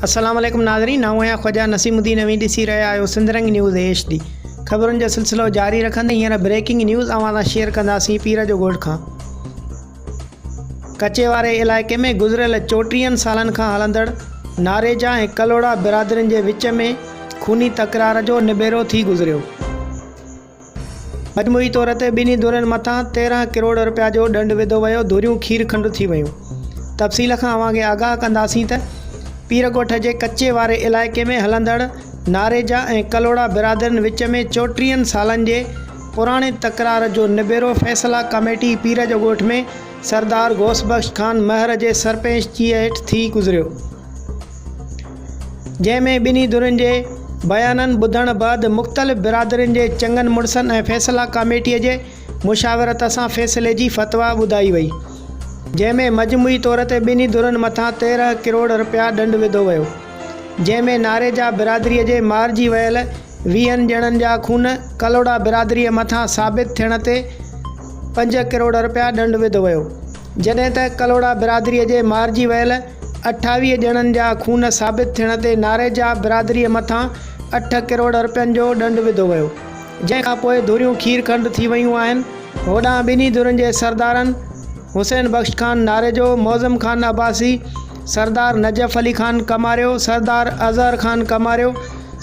السلام عليڪم ناظرين آئون آهيان خواجه نسيم الدين اوهين ڏسي رهيا آهيو Sindh Rang news H D خبرن جو سلسلو جاري رکندي هينئر بريڪنگ نيوز اوهان سان شيئر ڪنداسين پير جو ڳوٺ کان ڪچي واري علائقي ۾ گذريل چوٽيهن سالن کان هلندڙ ناريجا ۽ ڪلهوڙا برادرين جي وچ ۾ خوني تڪرار جو نبيرو ٿي گذريو. مجموعي طور تي ٻنهي ڌرين مٿان 13 ڪروڙ رپيا جو ڏنڊ وڌو ويو، ڌريون کير کنڊ ٿي ويون. تفصيل کان اوهان کي آگاهه ڪنداسين ته پيرڳوٺ جي ڪچي واري علائقي ۾ هلندڙ ناريجا ۽ ڪلهوڙا برادرين وچ ۾ چوٽيهن سالن جي پراڻي تڪرار جو نبيرو فيصلا ڪميٽي پير جو ڳوٺ ۾ سردار غوث بخش خان مهر جي سرپئنچيء هيٺ ٿي گذريو. جنهن ۾ ٻنهي ڌرين جي بيانن ٻڌڻ بعد مختلف برادرين جي چڱن مڙسن ۽ فيصلا ڪاميٽيء جي مشاورت سان فيصلي جي فتويٰ ٻڌائي وئي، جنهن ۾ مجموعي طور تي ٻنهي ڌرين مٿان 13 ڪروڙ رپيا ڏنڊ وڌو ويو، جنهن ۾ ناريجا برادريء جي مارجي ويل ويهن ڄڻن جا خون ڪلهوڙا برادريء مٿان ثابت ٿيڻ تي پنج ڪروڙ رپيا ڏنڊ وڌو ويو، جڏهن ته ڪلهوڙا برادريء جي مارجي ويل 28 ڄڻن جا خون ثابت ٿيڻ تي ناريجا برادريء مٿان اٺ ڪروڙ رپين جو ڏنڊ وڌو ويو، جنهن کان پوء ڌريون کير کنڊ ٿي ويون آهن. هوڏانهن ٻنهي ڌرين جي سردارن حسين بخش خان ناريجو، معظم خان عباسي، سردار نجف علي خان ڪماريو، سردار اظهر خان ڪماريو،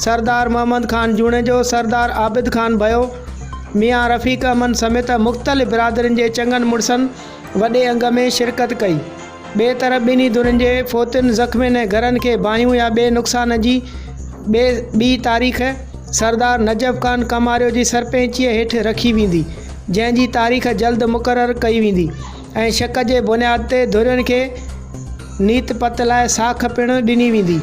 سردار محمد خان جوڻيجو، سردار عابد خان ڀيو، ميان رفيق احمد سميت مختلف برادرين جي چڱن مڙسن وڏي انگ ۾ شرڪت ڪئي. ٻئي طرف ٻنهي ڌرين جي فوتين، زخمين ۽ گهرن کي باهيون يا ٻئي نقصان جي ٻي ٻي تاريخ سردار نجف خان ڪماريو جي سرپئنچيء هيٺ رکي ويندي، جنهن جي تاريخ جلد مقرر ڪئي ويندي ۽ شڪ جي بنياد تي ڌرين کي نيت پت لاء ساک پڻ ڏني ويندي.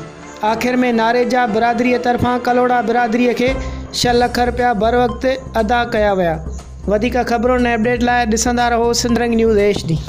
آخر ۾ ناريجا برادريء طرفان ڪلهوڙا برادريء کي ڇهه لک رپيا بروقت ادا ڪيا ويا. وڌيڪ خبرن ۽ اپڊيٽ لاء ڏسندا رهو Sindh Rang news H D.